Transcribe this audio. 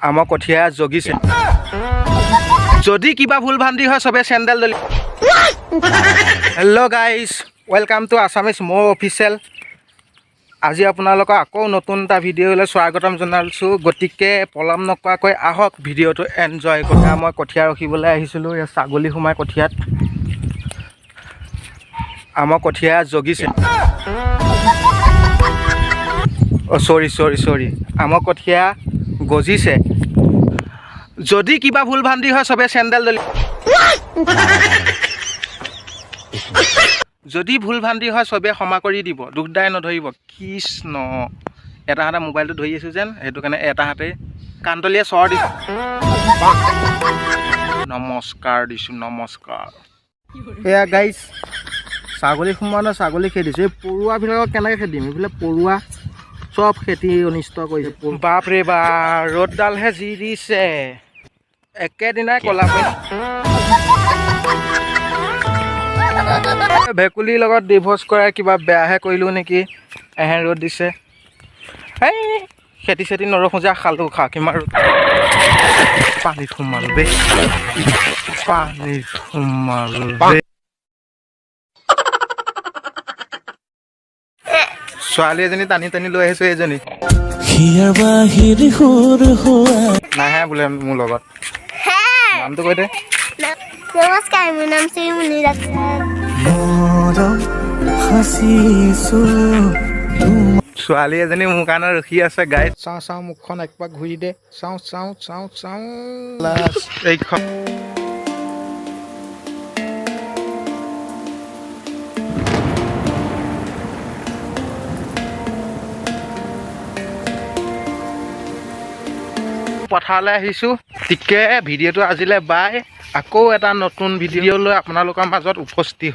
আমৰ কঠীয়া জগিছে। যদি কিবা ভুল ভ্ৰান্তি হয়, চবে চেণ্ডেল দলি। Hello guys, welcome to Assamese মোৰ অফিচিয়েল। আজি আপোনালোকক আকৌ নতুন এটা ভিডিঅ'লৈ স্বাগতম জনাইছোঁ। গতিকে পলম নকৰাকৈ আহক, ভিডিঅ'টো এনজয় কৰা। মই কঠীয়া ৰখিবলৈ আহিছিলোঁ, ইয়াত ছাগলী সোমাই কঠীয়াত। আমৰ কঠীয়া জগিছে। অ' চৰি চৰি চৰি, আমৰ কঠীয়া গজিছে। যদি কিবা ভুল ভ্ৰান্তি হয়, চবে চেণ্ডেল দলি। যদি ভুল ভ্ৰান্তি হয়, চবে ক্ষমা কৰি দিব, দুখ দাই নধৰিব। কৃষ্ণ, এটা হাতে মোবাইলটো ধৰি আছোঁ যেন, সেইটো কাৰণে এটা হাতে কাণতলীয়ে চৰ দিছোঁ। নমস্কাৰ দিছোঁ, নমস্কাৰ। এয়া গাইজ, ছাগলী সোমোৱা ন, ছাগলী খেদিছোঁ। এই পৰুৱাবিলাকক কেনেকৈ খেদিম? এইবিলাক পৰুৱা চব খেতি অনিষ্ট কৰিছে। বাপৰে বা, ৰ'দডালহে যি দিছে, একেদিনাই ক'লা কৰি। ভেকুলীৰ লগত ডিভ'ৰ্চ কৰাই কিবা বেয়াহে কৰিলোঁ নেকি? এহে ৰ'দ দিছে। এই খেতি চেতি নৰখোঁ যা, খালোঁ খা। কিমান ৰ'দ! পানীত সোমালো দেই, পানীত সোমালো দেই। ছোৱালী এজনী টানি টানি লৈ আহিছো, এইজনী। হিয়াৰ বাহিৰ সুৰ হোৱা। নাহে বোলে মোৰ লগত। নামটো কৈ দে। নমস্কাৰ, মোৰ নাম শ্ৰীমণি দত্ত। মৰম সাঁচিছো। ছোৱালী এজনী মোৰ কাৰণে ৰখি আছে গাইড। চাওঁ চাওঁ, মুখখন একপাক ঘূৰি দে। চাওঁ চাওঁ চাওঁ চাওঁ, এইখন। পথাৰলৈ আহিছোঁ। গতিকে ভিডিঅ'টো আজিলৈ বাই। আকৌ এটা নতুন ভিডিঅ' লৈ আপোনালোকৰ মাজত উপস্থিত।